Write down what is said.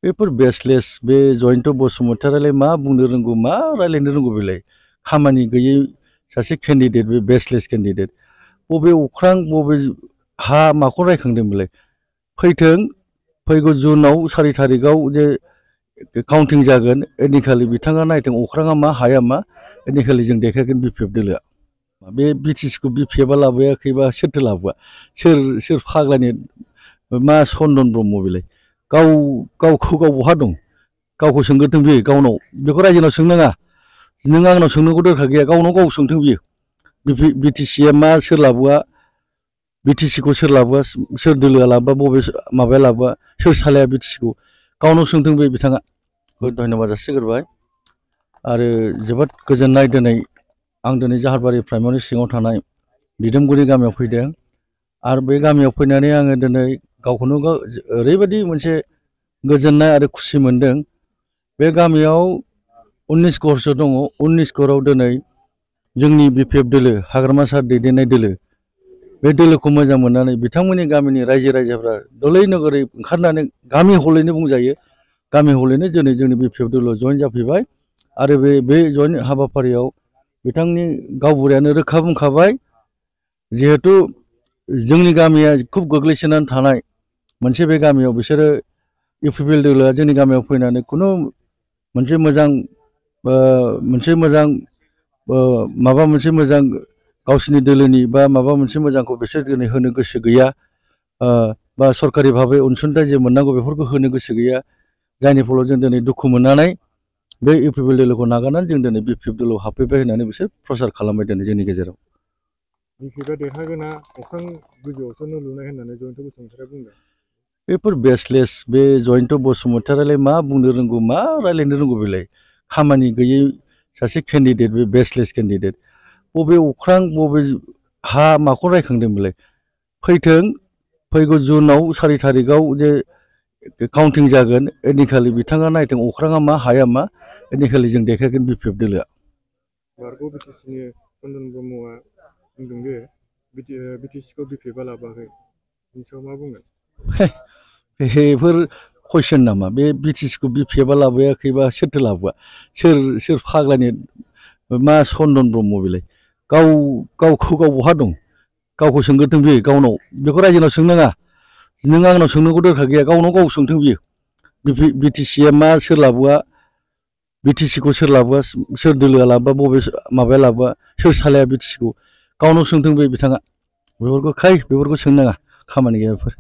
बेफोर बेसलेस बे जयन्त बसुमतारियालाय मा बुंनो रोंगौ मा रायलायनो रोंगौ बेलाय खामानि गैयै सासे केन्डिडेट बे बेसलेस केन्डिडेट बबे अख्रां बबे हा माखौ रायखांदों बेलाय फैथों फैगौ जुनाव 4 तारिखआव जे काउन्टिं जागोन एदिनखालि बिथाङा नायथों अख्राङा मा हाया मा एदिनखालि जों देखायगोन बिपिएफ दोलोआ बे बिटिसिखौ बिपिएफआ लाबोयाखैबा सोरथो लाबोआ सोर फाग्लानि मा चन्दन ब्रह्म बेलाय गावखौ गाव बहा दं गावखौ सोंग्रोथों बियो गावनाव बेखौ रायजोनाव सोंनाङा नों आंनाव सोंनांगौ दरखार गैया गावनाव गाव सोंथों बियो बिटिसिआ मा सोर लाबोआ बिटिसिखौ सोर लाबोआ सोर दोलोआ लाबोआ बबे माबाया लाबोआ सोर सालाया बिटिसिखौ गावनाव सोंथों बे बिथाङा धन्यबाद जासिग्रोबाय आरो जोबोद गोजोननाय दिनै आं दिनै जाहारबारि प्राइमारि सिङाव थानाय दिदोमगुरि गामियाव फैदों आरो बे गामियाव फैनानै आङो दिनै गावखौनो गाव ओरैबायदि मोनसे गोजोननाय आरो खुसि मोनदों बे गामियाव 19 घरसो दङ 19 घराव दिनै जोंनि बिपिएफ दोलो हाग्रामा सार दैदेननाय दोलो बे दोलोखौ मोजां मोननानै बिथांमोननि गामिनि रायजो राजाफ्रा दलै नोगोरै ओंखारनानै गामि हलैनो बुंजायो गामि हलैनो दिनै जोंनि बिपिएफ दोलोआव जइन जाफैबाय आरो बे जइन हाबाफारियाव बिथांनि गावबुरायानो रोखा बुंखाबाय जिहेतु जोंनि गामिया खुब गोग्लैसोनानै थानाय मोनसे बे गामियाव बिसोरो इउपिपिएल दोलोआ जोंनि गामियाव फैनानै खुनु मोनसे मोजां माबा मोनसे मोजां गावसिनि दोलोनि बा माबा मोनसे मोजांखौ बिसोर दिनै होनो गोसो गैया बा सरकारि भाबै अनसुंथाइ जे मोननांगौ बेफोरखौ होनो गोसो गैया जायनि फलाव जों दिनै दुखु मोननानै बे इउपिपिएल दोलोखौ नागारनानै जों दिनै बिपिएफ दोलोआव हाबफैबाय होननानै बिसोर प्रसार खालामबाय दिनै जोंनि गेजेराव बिपिएफआ देरहागोना अख्रां गोजौआवसो न' लुनाय होननानै जयन्त बसुमतारिया बुंदों बेफोर बेसलेस बे जयन्त बसुमतारियालाय मा बुंनो रोंगौ मा रायलायनो रोंगौ बेलाय खामानि गैयै सासे केन्डिडेट बे बेसलेस केन्डिडेट बबे अख्रां बबे हा माखौ रायखांदों बेलाय फैथों फैगौ जुनाव 4 तारिखआव जे काउन्टिं जागोन एदिनखालि बिथाङा नायथों अख्राङा मा हाया मा एदिनखालि जों देखायगोन बिपिएफ दोलोआ बारग' बिटिसिनि चन्दन ब्रह्मआ बुंदों जे बिटिसिखौ बिपिएफआ लाबोआखै बिनि सायाव मा बुंगोन बेफोर कुइसन नामा बे बिटिसिखौ बिपिएफआ लाबोयाखैबा सोरथो लाबोआ सोर फाग्लानि मा चन्दन ब्रह्म बेलाय गावखौ गाव बहा दं गावखौ सोंग्रोथों बियो गावनाव बेखौ रायजोनाव सोंनाङा नों आंनाव सोंनांगौ दरखार गैया गावनाव गाव सोंथों बियो बिटिसिआ मा सोर लाबोआ बिटिसिखौ सोर लाबोआ सोर दोलोआ लाबोआ बबे माबाया लाबोआ सोर सालाया बिटिसिखौ गावनाव सोंथों बे बिथाङा बेफोरखौ सोंनाङा खामानि गैया बेफोर